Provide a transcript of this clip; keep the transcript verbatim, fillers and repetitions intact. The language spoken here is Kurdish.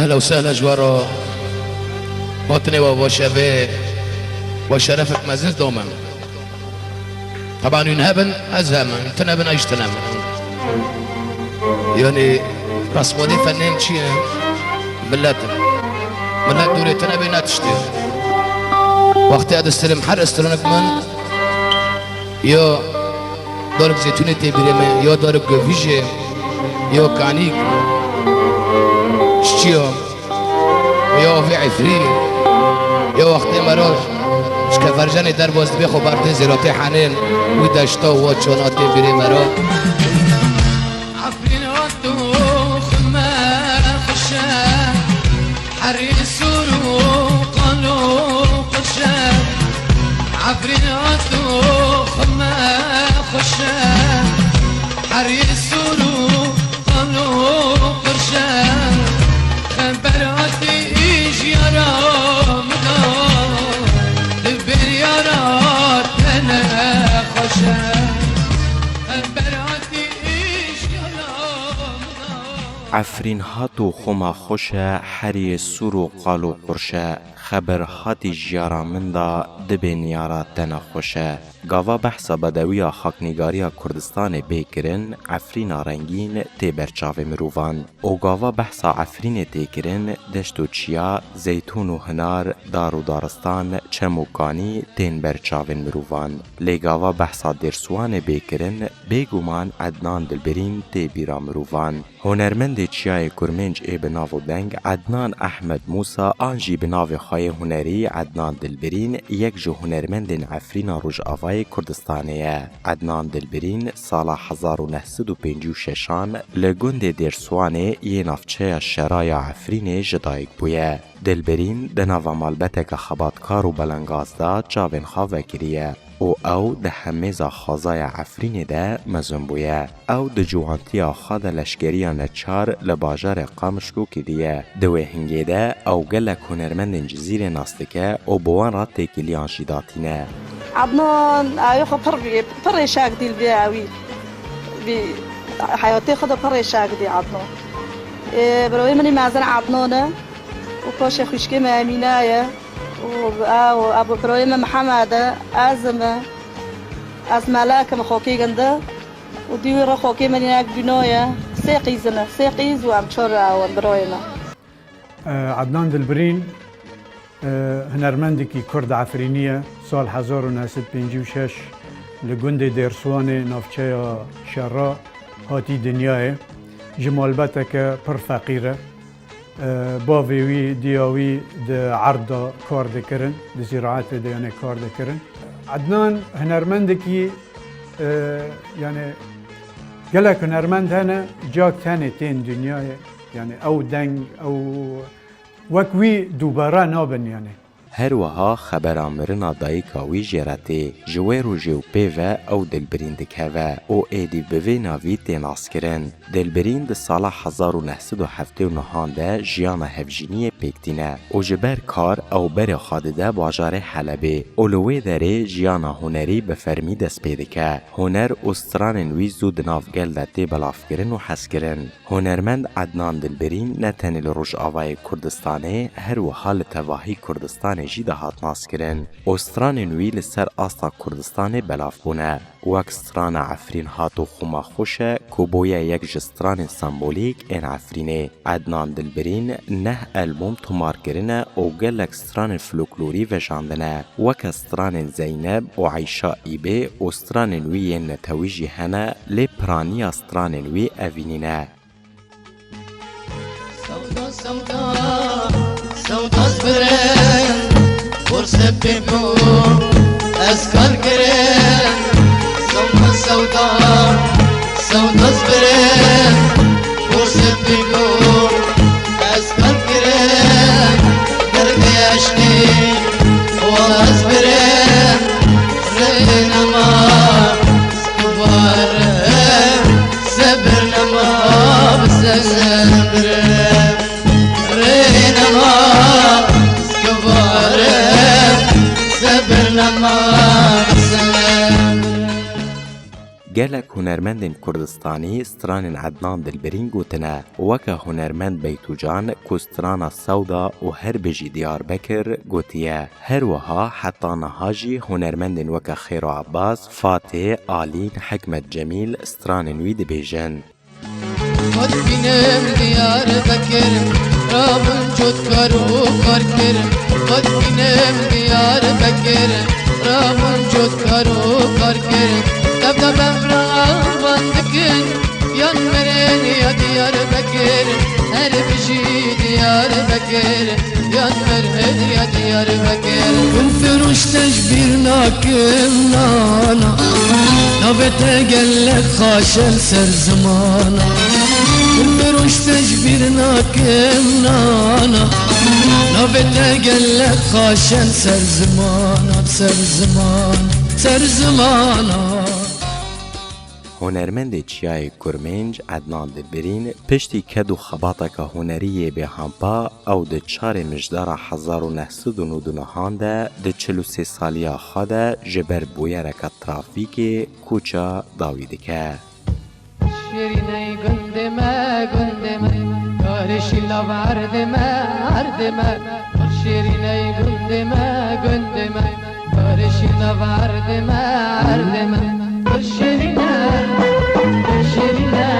Ehla û sehla ji we re. Hatinê we, we şevê, we şerefek mezin dome. Teban hûn hebin, ez heme, hûn tune bin, ez jî tune bin. Yanî, rasmadê fenên çi ye? Millet in. Millet dûrê tune bê, ne tiştê. Wextê ez distirim, her istironik min, ya darik zeytûnê tê bîrê me, ya darik govîjê, ya kanîk, ji çiya, ya avê efrî, ya wextê me re ji keferjenê derbas dibê, xwe berdê zêratê henên, wî deşta û wa çana tê bîrê me re. Efrîn hat û xwe me xweş e. Herî sor û qal û qirş e. Efrîn hat û xwe me xweş e. Herî sor û qal û qirş e. Xeber hatî ji yara min da. Dibên yara te ne xweş e. Xeber hatî ji yara min da. Efrîn hat û xwe me xweş e, herî sor û qal û qirş e. Xeber hatî ji yara min da, dibên yara te ne xweş e. Gava behsa bedewiya xaknîgariya Kurdistanê bê kirin, Efrîna rengîn tê ber çavê mirovan. Û gava behsa Efrînê tê kirin, deşt û çiya, zeytûn û hinar, dar û daristan, çem û kanî tên ber çavên mirovan. Lê gava behsa Dêrsiwanê bê kirin, bêguman Ednan Dilbirîn tê bîra mirovan. Hunermendê çiyayê Kurmênc ê bi nav û deng Ednan Ehmed Mûsa an jî bi navê xwe yê hunerî Ednan Dilbirîn yek ji hunermendên Efrîna Rojavayê Kurdistanê ye. Ednan Dilbirîn sala hezar û neh sed û pêncî û şeşan li gundê Dêrsiwanê yê navçeya Şera ya Efrînê ji dayik bûye. Dilbirîn di nava malbeteke xebatkar û belengaz de çavên xwe vekiriye û ew di hemêza xwezaya Efrînê de mezin bûye. Ew di ciwantiya xwe de leşkeriya neçar li bajarê Qamişlo kiriye. Di wê hingê de ew gelek hunermendên Cizîrê nas dike û bi wan re têkiliyan jî datîne. Ednan, ewê xwe pir bî, pir êşak dî li vê ewî. Vî heyatê xwe de pir êşak dî Ednan. Ê, birayê min î mezin Ednan e û paşê xwişkê min Emîne ye û ew, ev birayê min Mihemed e, ez im e, ez Melek im, xakê gund e û dî wî re xakê min yek bîna ye. Sê qîz in e, sê qîz û em çar ew in birayê me. Ednan Dilbirîn, e, hunermendekî Kurd Efrînî ye. Sal hezar û neh sed pêncî û şeş li gundê Dêrsiwanê navçeya Şera hatî dinyayê. Ji malbeteke pir feqîr e. E, bavê wî, diya wî di erd de kar dikirin, di zîraetê de yanê kar dikirin. Ednan hunermendekî, e, yanê gelek hunermend hene, cak tenê tên dinyayê. Yanî ew deng, ew wek wî dubare nabin yanî. Her wiha xebera mirina dayika wî jê re tê. Ji wê rojê û pê ve ew Dilbirîn dikeve û êdî bi vê navî tê naskirin. Dilbirîn di sala hezar û neh sed û heftê û nehan de jiyana hevjîniyê pêk tîne û ji ber kar ew berê xwe dide bajarê Helebê û li wê derê jiyana hunerî bi fermî dest pê dike. Huner û stranên wî zû di nav gel de tê belavkirin û hezkirin. Hunermend Ednan Dilbirîn ne tenê li Rojavayê Kurdistanê, her wiha li tevahî Kurdistanê jî dihat naskirin û stranên wî li ser asta Kurdistanê belav bûne. Wek strana Efrîn hat û xwe me xweş e, ku bûye yek ji stranên sembolîk ên Efrînê. Ednan Dilbirîn neh elbûm tomar kirine û gelek stranên folklorî vejandine. Weke stranên Zeyneb û Eyşa Îbê û stranên wî yên netewî jî hene, lê piraniya stranên wî evînî ne. Sewda, sewda, sewda zibirin. Fursepî bû ez kar kirim, sewda, sewda, sewda ez birim. Fursepî bû ez kar kirim, derdê eşkî wan ez birim. Rê nema skuvarim, sebir nema bi sebir. Rê nema skuvarim, sebir nema bi sebir. Gelek hunermendên Kurdistanî stranên Ednan Dilbirîn gotine, weke hunermend Beytûcan ku strana Sewda û Her bijî Diyarbekir gotiye. Her wiha heta niha jî hunermendên weke Xêro Abbas, Fatê, Alîn, Hikmet Cemîl stranên wî dibêjin. Xwe dibînim Diyarbekir, rabûn cotkar û kar kir. Xwe dibînim Diyarbekir, rabûn cotkar û kar kir. Tevde bevra van dikin, yan merên ya Diyarbekir, her bijî Diyarbekir. Yan merhediya Diyarbekir. Gulfiroş te ji bîr nakim nana, navê te gelek xaşe li ser zimana. Gulfiroş te ji bîr nakim nana, navê te gelek xaşe li ser zimana, ser ziman, ser zimana. Hunermendê çiyayê Kurmênc Ednan Dilbirîn piştî ked û xebateke hunerî yê bêhampa, ew di çarê Mijdara hezar û neh sed û nod û nehan de di çil û sê saliya xwe de ji ber bûyereke trafîkê koça dawî dike. Şêrîney gundê me, gundê me, karê şîlav erdê me, erdê me. Şêrîney gundê me, gundê me, karê şîlav erdê me, erdê me. Şêrîne, şêrîne,